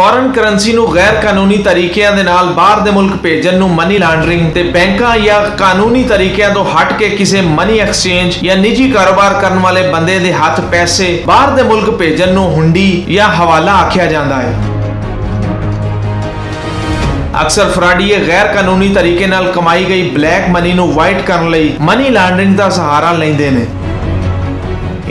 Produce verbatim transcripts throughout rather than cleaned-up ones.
فارن کرنسی نوں غیر قانونی طریقیاں دے نال باہر دے ملک بھیجن نوں منی لانڈرنگ تے بینکاں یا قانونی طریقیاں توں ہٹ کے کسے منی ایکسچینج یا نجی کاروبار کرن والے بندے دے ہتھ پیسے باہر دے ملک بھیجن نوں ہنڈی یا حوالہ آکھیا جاندا ہے۔ اکثر فراڈیے غیر قانونی طریقے نال کمائی گئی بلیک منی نوں وائٹ کرن لئی منی لانڈرنگ دا سہارا لیندے نے۔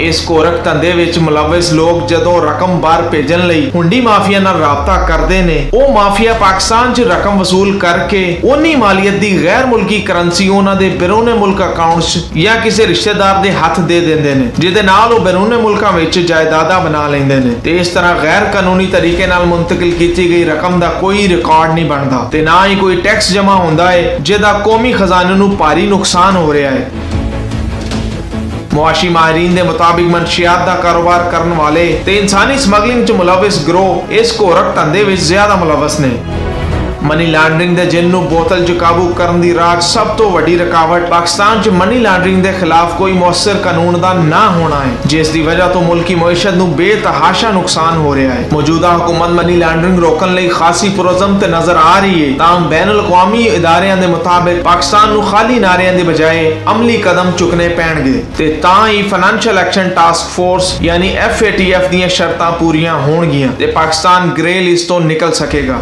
اس کورک دھندے وچ ملوث لوگ جدوں رقم باہر بھیجن لئی ہنڈی مافیا نال رابطہ کردے نے، او مافیا پاکستان 'چ رقم وصول کر کے اونی مالیت دی غیر ملکی کرنسی انہاں دے بیرون ملک اکاؤنٹس یا کسے رشتہ دار دے ہتھ دے دیندے نے، جس دے نال او بیرون ملکاں وچ جائیداداں بنا لیندے نے تے اس طرح غیر قانونی طریقے نال منتقل کیتی گئی رقم دا کوئی ریکارڈ نہیں بندا تے نہ ہی کوئی ٹیکس جمع ہوندا ہے، جس دا قومی خزانے نوں بھاری نقصان ہو رہا ہے۔ معاشی ماہرین دے مطابق منشیات دا کاروبار کرن والے تے انسانی سمگلنگ چ ملوث گروہ اس کورک دھندے وچ زیادہ ملوث نے۔ منی لانڈرنگ دے جن نوں بوتل چ قابو کرن دی راہ چ سب تو وڈی رکاوٹ پاکستان چ منی لانڈرنگ دے خلاف کوئی مؤثر قانون دا نہ ہونا ہے، جس دی وجہ تو ملکی معیشت نوں بے تحاشا نقصان ہو رہا ہے۔ موجودہ حکومت منی لانڈرنگ روکن لئی خاصی پرعزم تے نظر آ رہی ہے، تاہم بین الاقوامی اداریاں دے مطابق پاکستان نوں خالی نعریاں دے بجائے عملی قدم چکنے پین گے تے تاں ہی فنانشل ایکشن ٹاسک فورس یعنی ایف اے ٹی ایف دیاں شرطاں پوریاں ہون گیاں تے پاکستان گرے لسٹ تو نکل سکے گا۔